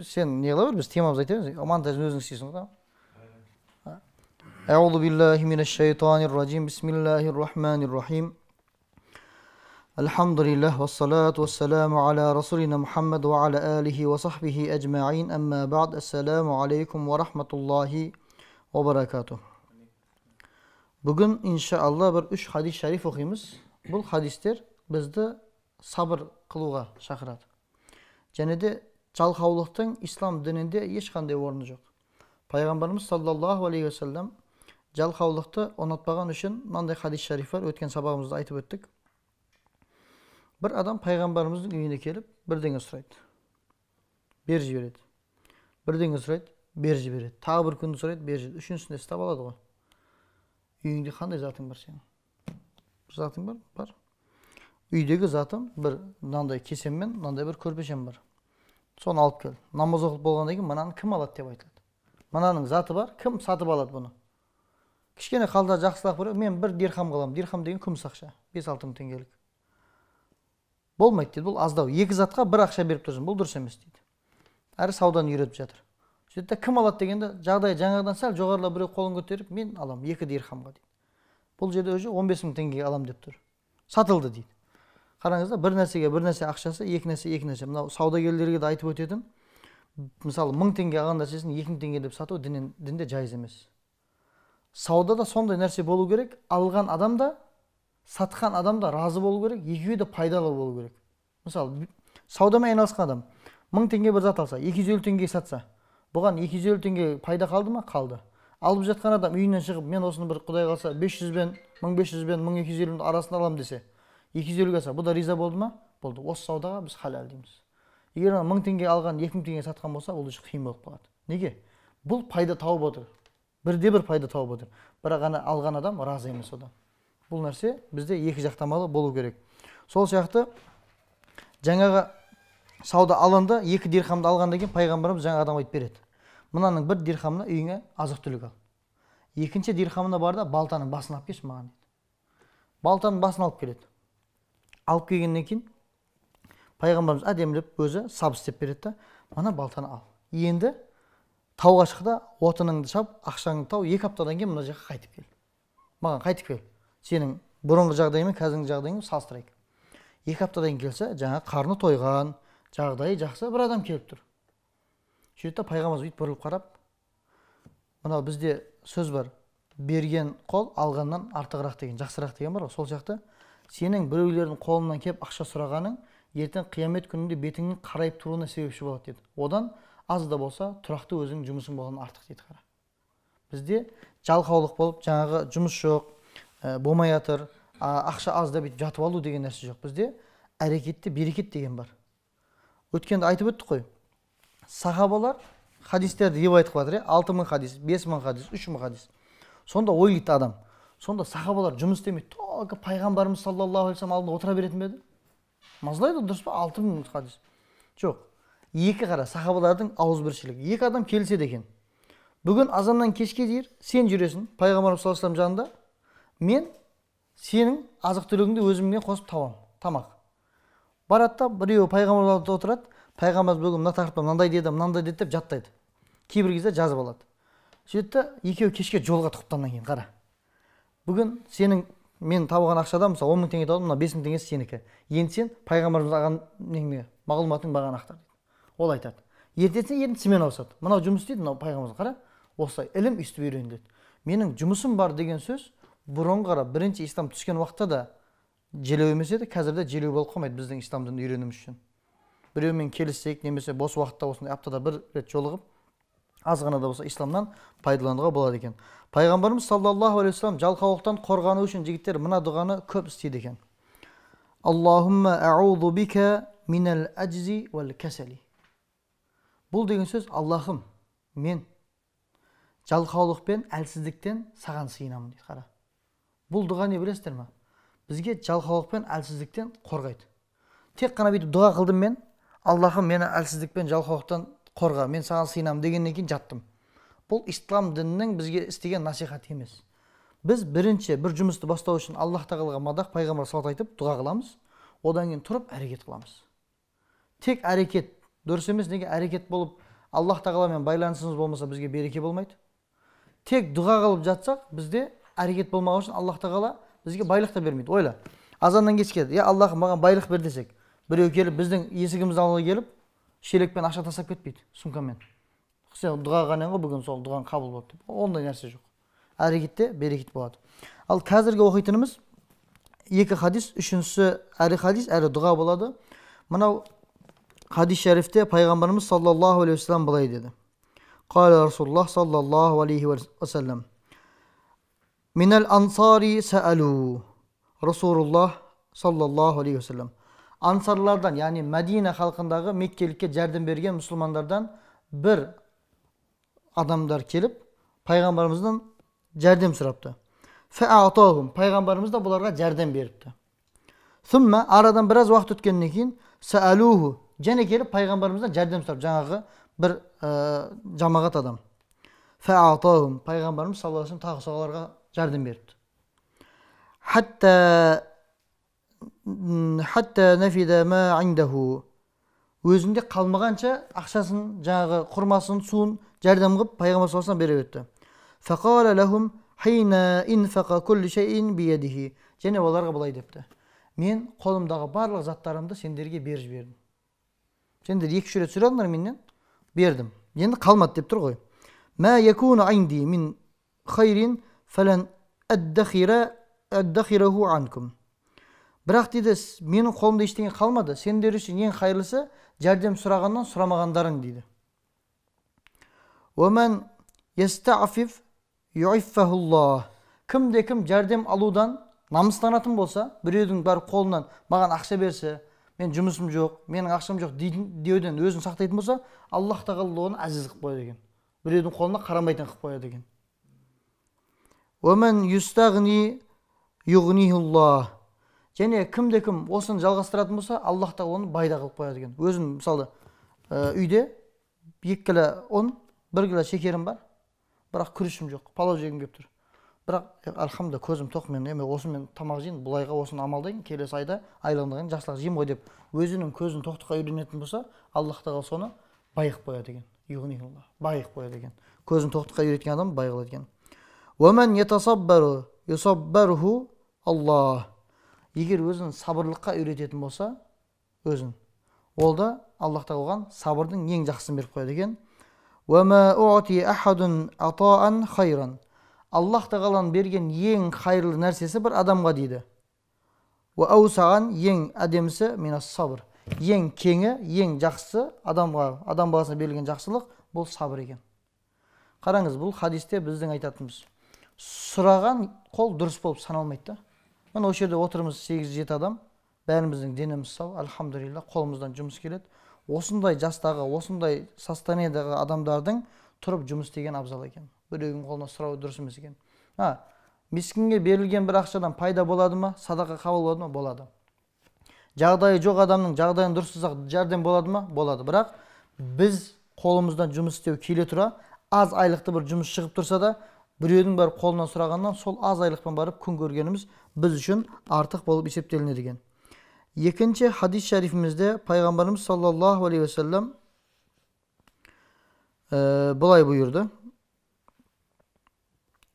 Сен не қыла бер, біз темамызды айта береміз. Монтажын өзің істейсің ғой. Әуду биллахи минаш-шайтанир-ражим. Бисмиллахир-рахманир-рахим. Альхамдулиллах, вассалату вассаламу аля расулина Мухаммад ва аля алихи ва сахбихи ажмаин. Амма ба'д. Ассаламу алейкум ва рахматуллахи ва баракатух. Бүгін иншалла бір 3 хадис шариф оқимыз. Бұл хадистер бізді сабыр қылуға шақырады. Және де жалқаулықтың ислам дінінде ешқандай орны жоқ. Пайғамбарымыз саллаллаху алейхи уассалам жалқаулықты ұнатпаған үшін мынандай хадис шариф бар, өткен сабағымызда айтып өттік. Бір адам пайғамбарымыздың үйіне келіп бірдеңе сұрайды, бер жібереді. Бірдеңе сұрайды, бер жібереді. Тағы бір күні сұрайды, бер жібереді. Үшіншісінде ұстап алады ғой. Үйіңде қандай затың бар сенің? Бір затың бар? Бар. Үйдегі затым бір мынандай кесеммен, мынандай бір көрпешем бар. Соны алып кел. Намаз оқып болғаннан кейін мынаны кім алады деп айтылады. Мынаның заты бар, кім сатып алады бұны? Кішкене қалда жақсылап біреу, мен бір дирхам қаламын. Дирхам деген күміс ақша, 5-6 мың теңгелік. Болмайды дейді, бұл аздау. Екі затқа бір ақша беріп тұрсың, бұл дұрыс емес дейді. Әрі сауданы үйретіп жатыр. Сөйтті кім алады дегенде, жағдай жаңағыдан сәл жоғарылап біреу қолын көтеріп, мен аламын, 2 дирхамға дейді. Бұл жерде уже 15 мың теңгеге алам деп тұр. Сатылды дейді. Қараңыз да, бір нәрсеге бір нәрсе ақшасы, екі нәрсе екі нәрсе. Мынау саудагерлерге де айтып өтетін, мысалы 1000 теңге алған нәрсесін 2000 теңге деп сату дінде жайыз емес. Саудада сондай нәрсе болу керек, алған адам да, сатқан адам да разы болу керек, екеуі де пайдалы болу керек. Мысалы, саудамен айналысқан адам 1000 теңге бір зат алса, 250 теңгеге сатса, бұған 250 теңге пайда қалды ма? Қалды. Алып жатқан адам үйінен шығып, мен осыны бір Құдай қалса 500 бен 1500 бен 1250 арасында аламын десе, 250-ге алса, бұл да риза болды ма? Болды. Осы саудаға біз халал дейміз. Егер 1000 теңге алған 2000 теңге сатқан болса, ол уже қиын болып қалады. Неге? Бұл пайда тауып отыр. Бірде бір пайда тауып отыр. Бірақ ана алған адам разы емес одан. Бұл нәрсе бізде екі жақтамалы болу керек. Сол сияқты жаңағы сауда алынды, 2 дирхамды алғаннан кейін пайғамбарымыз жаңа адамға айтып береді. Мынаның бір дирхамына үйіңе азық-түлік ал. Екінші дирхамына бар да балтаның басын алып келші маған дейді. Балтаның басын алып келеді. Алып келгеннен кейін пайғамбарымыз әдемілеп өзі сап істеп береді да, мына балтаны ал. Енді тауға шық та отыныңды шап, ақшаңды тау, 2 аптадан кейін мына жаққа қайтып кел. Маған қайтып кел. Сенің бұрынғы жағдайыңмен қазіргі жағдайыңды салыстырайық. 2 аптадан кейін келсе, жаңа қарны тойған, жағдайы жақсы бір адам келіп тұр. Сөйтті пайғамбарымыз бүйтіп бұрылып қарап, мынау бізде сөз бар, берген қол алғаннан артығырақ деген, жақсырақ деген бар ғой. Сол сияқты сенің біреулердің қолынан келіп ақша сұрағаның ертең қиямет күнінде бетіңнің қарайып тұруына себепші болады деді. Одан аз да болса тұрақты өзіңнің жұмысың болғаны артық дейді. Қара. Бізде жалқаулық болып, жаңағы жұмыс жоқ, болмай жатыр, ақша аз да бүйтіп жатып алу деген нәрсе жоқ. Бізде әрекетте берекет деген бар. Өткенде айтып өттік қой. Сахабалар хадистерді риуаят қылып жатыр, 6000 хадис, 5000 хадис, 3000 хадис. Сонда ойлайды адам. Сонда сахабалар жұмыс істемей, только пайғамбарымыз саллаллаху алейхи вассалам алдында отыра беретін бе еді? Мазалайды, дұрыс па? 6000 хадис. Жоқ. Екі қара, сахабалардың ауызбіршілігі. Екі адам келіседі екен. Бүгін азаннан кешке дейін сен жүресің пайғамбарымыз саллаллаху алейхи вассалам жанында, мен сенің азық-түлігіңді өзіммен қосып табам, тамақ. Барады да біреуі пайғамбар алдында отырады, пайғамбарымыз бүгін мына тақырыпта мынандай деді, мынандай деді деп жаттайды. Кейбір кезде жазып алады. Сөйтті да екеуі кешке жолға тоқтағаннан кейін қара. Бүгін сенің мен табылған ақшадан мысалы 10 мың теңге таптым, мына 5 мың теңгесі сенікі. Енді сен пайғамбарымыз алған неңе, мағлұматың маған ақтар дейді. Ол айтады. Ертесіне ертесімен ауысады. Мынау жұмыс істейді, мынау пайғамбарымыз қара. Осылай ілім өйстіп үйреніледі. Менің жұмысым бар деген сөз бұрын қара бірінші ислам түскен уақытта да желеу емес еді, қазір де желеу болып қалмайды біздің ислам дінін үйренуіміз үшін. Біреумен келіссек, немесе бос уақытта осындай аптада бір рет жолығып, аз ғана да болса исламнан пайдалануға болады екен. Пайғамбарымыз саллаллаху алейхи вассалам жалқаулықтан қорғану үшін жігіттер мына дұғаны көп істейді екен. Аллахумма а'уду бика минал ажзи вал касали. Бұл деген сөз, Аллахым, мен жалқаулық пен әлсіздіктен саған сыйынамын дейді. Қара. Бұл дұға не білесіздер ме? Бізге жалқаулық пен әлсіздіктен қорғайды. Тек қана бүйтіп дұға қылдым мен, Аллахым мені әлсіздік пен жалқаулықтан қорға, мен саған сыйынамын дегеннен кейін жаттым. Бұл ислам дінінің бізге істеген насихаты емес. Біз бірінші бір жұмысты бастау үшін Аллах тағалаға мадақ, пайғамбарға салауат айтып дұға қыламыз. Одан кейін тұрып әрекет қыламыз. Тек әрекет Дұрыс емес, неге? Әрекет болып, Аллах тағаламен байланысымыз болмаса, бізге береке болмайды. Тек дұға қылып жатсақ, бізде әрекет болмаған үшін Аллах тағала бізге байлық та бермейді. Ойла, азаннан кешке, я Аллахым, маған байлық бер десек, біреу келіп, біздің есігіміздің алдына келіп, шелекпен ақша тастап кетпейді, сумкамен. Сен дұға қылған ғой, бүгін сол дұғаң қабыл болды деп. Ондай нәрсе жоқ. Әрекетте берекет болады. Ал қазіргі оқитынымыз екі хадис, үшіншісі әрі хадис, әрі дұға болады. Мынау хадис шәрифте пайғамбарымыз саллаллаху алейхи уассалам былай деді. Қала Расулуллах саллаллаху алейхи уассалам. Минал ансари сәәлу. Расулуллах саллаллаху алейхи уассалам. Ансарлардан, яғни Мәдина халқындағы Меккелікке жәрдем берген мұсылмандардан бір адамдар келіп, пайғамбарымыздан жәрдем сұрапты. Фәатахум, пайғамбарымыз да бұларға жәрдем беріпті. Thumma, арадан біраз уақыт өткеннен кейін, сәәлуху, және келіп пайғамбарымыздан жәрдем сұрап, жаңағы бір жамағат адам. Фәатахум, пайғамбарымыз саллаллаху алейхи вассалам тағы соларға жәрдем беріпті. Хатта нафида ма индаху, өзінде қалмағанша ақшасын, жаңағы құрмасын, суын жәрдем қылып пайғамбар саллаллаху алейхи вассалам бере өтті. Фақала лахум хина инфақа кулли шайин биядихи, және оларға былай депті: мен қолымдағы барлық заттарымды сендерге беріп жібердім. Сендер екі-үш рет сұрадыңдар менен, бердім. Енді қалмады деп тұр ғой. Ма якуну инди мин хайрин фалан аддахираху анкум. Бірақ дейді, менің қолымда ештеңе қалмады. Сендер үшін ең хайырлысы жәрдем сұрағаннан сұрамағандарың дейді. Уаман ястафиф юиффахуллах. Кімде кім жәрдем алудан намыстанатын болса, біреудің барып қолынан маған ақша берсе, мен жұмысым жоқ, менің ақшам жоқ деуден өзін сақтайтын болса, Аллах тағала оны әзіз қылып қояды екен. Біреудің қолына қарамайтын қылып қояды екен. Уаман юстағни юғнихуллах. Және кімде кім осыны жалғастыратын болса, Аллах тағала оны байда қылып қояды екен. Өзін мысалы үйде 2 кило ұн, 1 кило шекерім бар, бірақ күрішім жоқ, палау жегім келіп тұр. Бірақ альхамдулилла көзім тоқ, мен эми осымен тамақ жейін, бұл айға осыны амалдайын, келесі айда айлығымдан кейін жақсылық жеймін ғой деп өзінің көзін тоқтыққа үйренетін болса, Аллах тағала соны бай қылып қояды екен. Юғнихуллах, бай қылып қояды екен. Көзін тоқтыққа үйреткен адам бай қылады екен. Уаман ятасаббару юсаббаруху Аллах. Егер өзін сабырлыққа үйрететін болса, өзін, ол да Аллах тағала оған сабырдың ең жақсысын беріп қояды екен. Уама уъти ахадун атаан хайран. Аллах тағаланың берген ең хайырлы нәрсесі бір адамға дейді. Уа аусаған ең әдемісі минас сабыр. Ең кеңі, ең жақсысы адамға, адам баласына берілген жақсылық бұл сабыр екен. Қараңыз, бұл хадисте біздің айтатынымыз. Сұраған қол дұрыс болып саналмайды да. Міне осы жерде отырмыз 8-7 адам, бәріміздің денеміз сау, альхамдулилла, қолымыздан жұмыс келеді. Осындай жастағы, осындай состояниедағы адамдардың тұрып жұмыс істеген абзал екен. Біреудің қолына сұрау дұрыс емес екен. Мискинге берілген бір ақшадан пайда болады ма? Садақа қабыл болады ма? Болады. Жағдайы жоқ адамның жағдайын дұрыс жасақ жәрдем болады ма? Болады. Бірақ біз қолымыздан жұмыс істеу келе тұра, аз айлықты бір жұмыс шығып тұрса да, біреудің барып қолынан сұрағаннан сол аз айлықпен барып күн көргеніміз біз үшін артық болып есептелінеді екен. Екінші хадис шәрифімізде пайғамбарымыз саллаллаху алейхи уассалам былай бұйырды.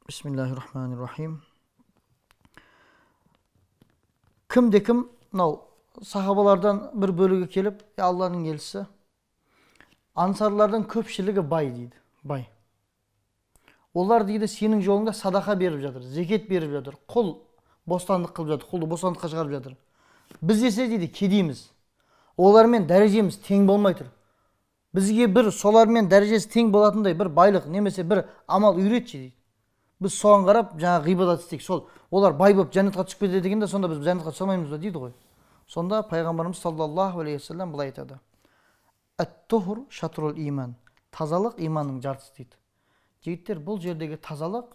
Бисмиллахир-рахманир-рахим. Кімде кім, мынау сахабалардан бір бөлігі келіп, Алланың елшісі, ансарлардың көпшілігі бай дейді, бай. Олар дейді сенің жолыңда садақа беріп жатыр, зекет беріп жатыр, құл бостандық қылып жатыр, құлды бостандыққа шығарып жатыр. Біз есе дейді кедейміз. Олармен дәрежеміз тең болмай тұр. Бізге бір солармен дәрежесі тең болатындай бір байлық немесе бір амал үйретші дейді. Біз соған қарап жаңа ғибадат істейік. Сол олар бай болып жәннатқа түсіп кетеді дегенде, сонда біз жәннатқа түсе алмаймыз ба дейді ғой. Сонда пайғамбарымыз саллаллаху алейхи уассалам былай айтады: Ат-тухр шатрул иман. Тазалық иманның жартысы дейді. Жігіттер, бұл жердегі тазалық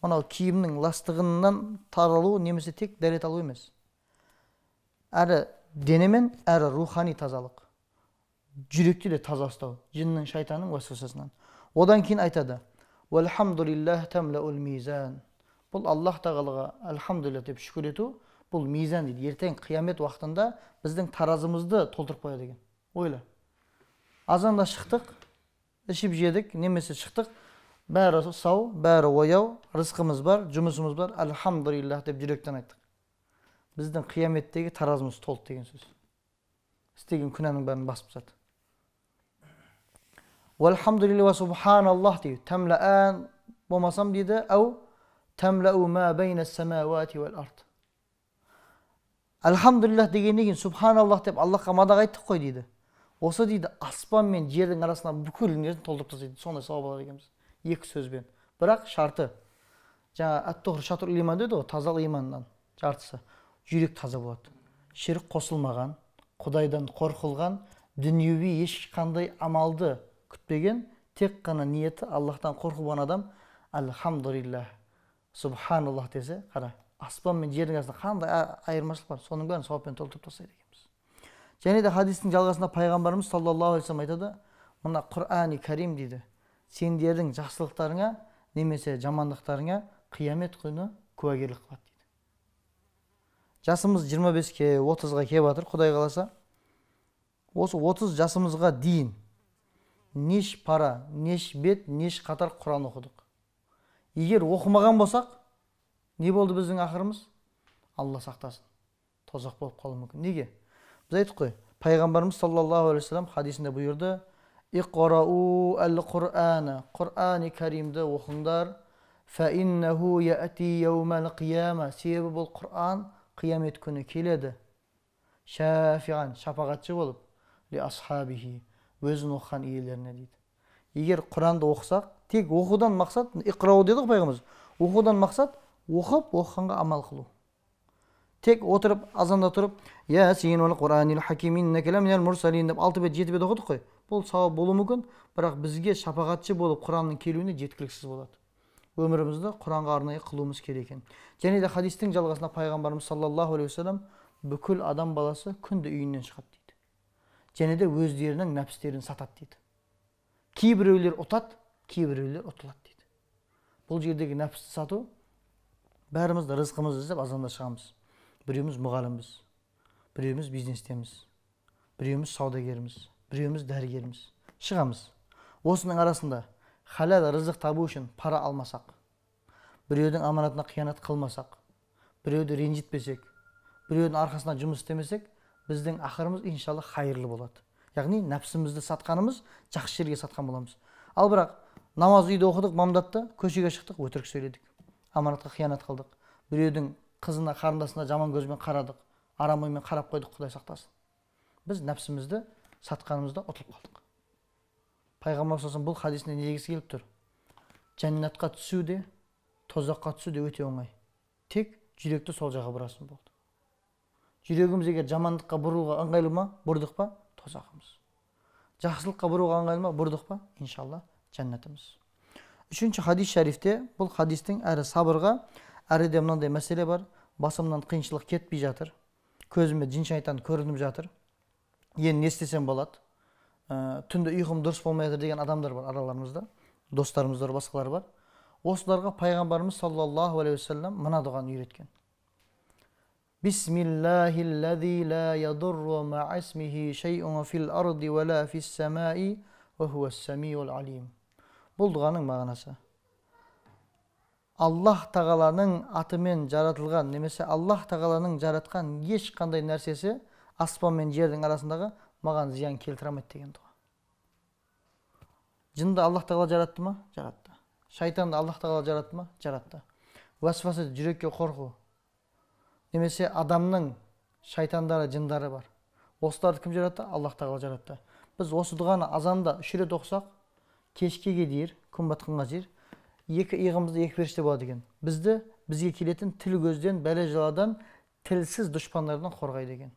мынау киімнің ластығынан таралу немесе тек дәрет алу емес. Әрі денемен, әрі рухани тазалық. Жүректі де таза ұстау, жиннің, шайтанның уәсуасасынан. Одан кейін айтады: Уалхамдулиллах тамлаул мизан. Бұл Аллах тағалаға альхамдулилла деп шүкір ету, бұл мизан дейді. Ертең қиямет уақытында біздің таразымызды толтырып қояды екен. Ойла. Азанда шықтық, ішіп жедік, немесе шықтық, бәрі сау, бәрі ояу, рызқымыз бар, жұмысымыз бар, альхамдулиллах деп жүректен айттық. Біздің қияметтегі таразымыз толды деген сөз. Істеген күнәнің бәрін басып тастады. Уальхамдулилля ва субханаллах дейді. Тәмләән болмасам дейді, әу тәмләу ма бейнә самауати уәл ард. Альхамдулиллах дегеннен кейін субханаллах деп Аллахқа мадақ айттық қой дейді. Осы дейді аспан мен жердің арасына бүкіл несін толтырып тастайды. Сондай сауап алады екенбіз. Екі сөзбен. Бірақ шарты жаңа ат-тухр шатрул иман деді ғой, тазалық иманнан жартысы. Жүрек таза болады. Ширк қосылмаған, Құдайдан қорқылған, дүниеви ешқандай амалды күтпеген, тек қана ниеті Аллахтан қорқу болған адам альхамдулиллах, субханаллах десе, қара, аспан мен жердің арасында қандай айырмашылық бар, соның бәрін сауаппен толтырып тастайды екенбіз. Және де хадистің жалғасында пайғамбарымыз саллаллаху алейхи вассалам айтады, мына Құрани Карим дейді, сендердің жақсылықтарыңа немесе жамандықтарыңа қиямет күні куәгерлік қылады дейді. Жасымыз 25-ке, 30-ға келіп жатыр, Құдай қаласа. Осы 30 жасымызға дейін неш пара, неш бет, неш қатар Құран оқыдық. Егер оқымаған болсақ, не болды біздің ақырымыз? Алла сақтасын, тозақ болып қалуы мүмкін. Неге? Біз айттық қой, пайғамбарымыз саллаллаху алейхи вассалам хадисінде бұйырды, «Иқрау әл-Құр'ана», Құр'ани Каримді оқыңдар, «Фа иннаху яати яумал қияма», себебі бұл Құр'ан қиямет күні келеді. Шафиан, шапағатшы болып, ли асхабихи, өзін оқыған иелеріне дейді. Егер Құранды оқысақ, тек оқудан мақсат, иқрау деді ғой пайғамбарымыз, оқудан мақсат оқып, оқығанға амал қылу. Тек отырып, азанда тұрып, Ясин уал Құранил хаким иннака ламинал мурсалин деп 6 бет, 7 бет оқыдық қой. Бұл сауап болуы мүмкін, бірақ бізге шапағатшы болып Құранның келуіне жеткіліксіз болады. Өмірімізді Құранға арнайы қылуымыз керек екен. Және де хадистің жалғасында пайғамбарымыз саллаллаху алейхи уассалам бүкіл адам баласы күнде үйінен шығады дейді. Және де өздерінің нәпстерін сатады дейді. Кейбіреулер ұтады, кейбіреулер ұтылады дейді. Бұл жердегі нәпсті сату, бәріміз рызқымызды іздеп азанда шығамыз. Біреуміз мұғалімбіз, біреуміз бизнестеміз, біреуміз саудагерміз, біреуміз дәрігерміз. Шығамыз. Осының арасында халал рызық табу үшін пара алмасақ, біреудің аманатына қиянат қылмасақ, біреуді ренжітпесек, біреудің арқасында жұмыс істемесек, біздің ақырымыз иншалла хайырлы болады. Яғни нәпсімізді сатқанымыз жақсы жерге сатқан боламыз. Ал бірақ намаз үйде оқыдық, мамдатты, көшеге шықтық, өтірік сөйледік, аманатқа қиянат қылдық, біреудің қызына, қарындасына жаман көзбен қарадық, арам оймен қарап қойдық, Құдай сақтасын. Біз нәпсімізді сатқанымызда ұтылып қалдық. Пайғамбар саллаллаху алейхи вассалам бұл хадисінде не дегісі келіп тұр? Жәннатқа түсу де, тозаққа түсу де өте оңай. Тек жүректі сол жаққа бұрасың болды. Жүрегіміз егер жамандыққа бұруға ыңғайлы ма, бұрдық па, тозақымыз. Жақсылыққа бұруға ыңғайлы ма, бұрдық па, иншалла жәннатымыз. Үшінші хадис шарифте, бұл хадистің әрі сабырға, әрі де мынандай мәселе бар. Басымнан қиыншылық кетпей жатыр, көзіме жын шайтан көрініп жатыр, енді не істесем болады, түнде ұйқым дұрыс болмай жатыр деген адамдар бар араларымызда, достарымыз бар, басқалар бар. Осыларға пайғамбарымыз саллаллаху алейхи уассалам мына дұғаны үйреткен. Бисмиллахиллади ла ядурру ма'a исмихи шай'ун фил арди ва ла фис самаи ва хуас самиул алим. Бұл дұғаның мағынасы: Аллах тағаланың атымен жаратылған немесе Аллах тағаланың жаратқан ешқандай нәрсесі аспан мен жердің арасындағы маған зиян келтіре алмайды деген дұға. Жынды Аллах тағала жаратты ма? Жаратты. Шайтанды Аллах тағала жаратты ма? Жаратты. Уәсуаса, жүрекке қорқу немесе адамның шайтандары, жындары бар. Осыларды кім жаратты? Аллах тағала жаратты. Біз осы дұғаны азанда 3 рет оқысақ, кешкеге дейін, күн батқанға дейін екі иығымызда екі періште болады екен. Бізді, бізге келетін тіл көзден, бәле жаладан, тілсіз дұшпандардан қорғайды екен.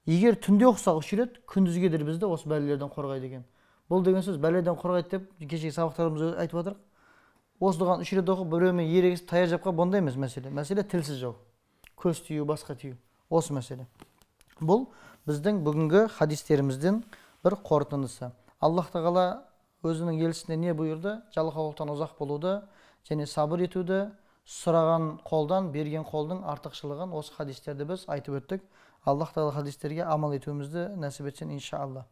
Егер түнде оқысақ 3 рет, күндізге дейін бізді осы бәлелерден қорғайды екен. Бұл деген сөз бәледен қорғайды деп кешегі сабақтарымызда айтып жатырық. Осы дұғаны 3 рет оқып, біреумен ерегісіп таяқ жапқа бұндай емес мәселе. Мәселе тілсіз жау. Көз тию, басқа тию. Осы мәселе. Бұл біздің бүгінгі хадистерімізден бір қорытындысы. Аллах тағала өзінің елшісіне не бұйырды? Жалқаулықтан ұзақ болуды және сабыр етуді, сұраған қолдан, берген қолдың артықшылығын осы хадистерде біз айтып өттік. Аллах тағала хадистерге амал етуімізді нәсіп етсін иншалла.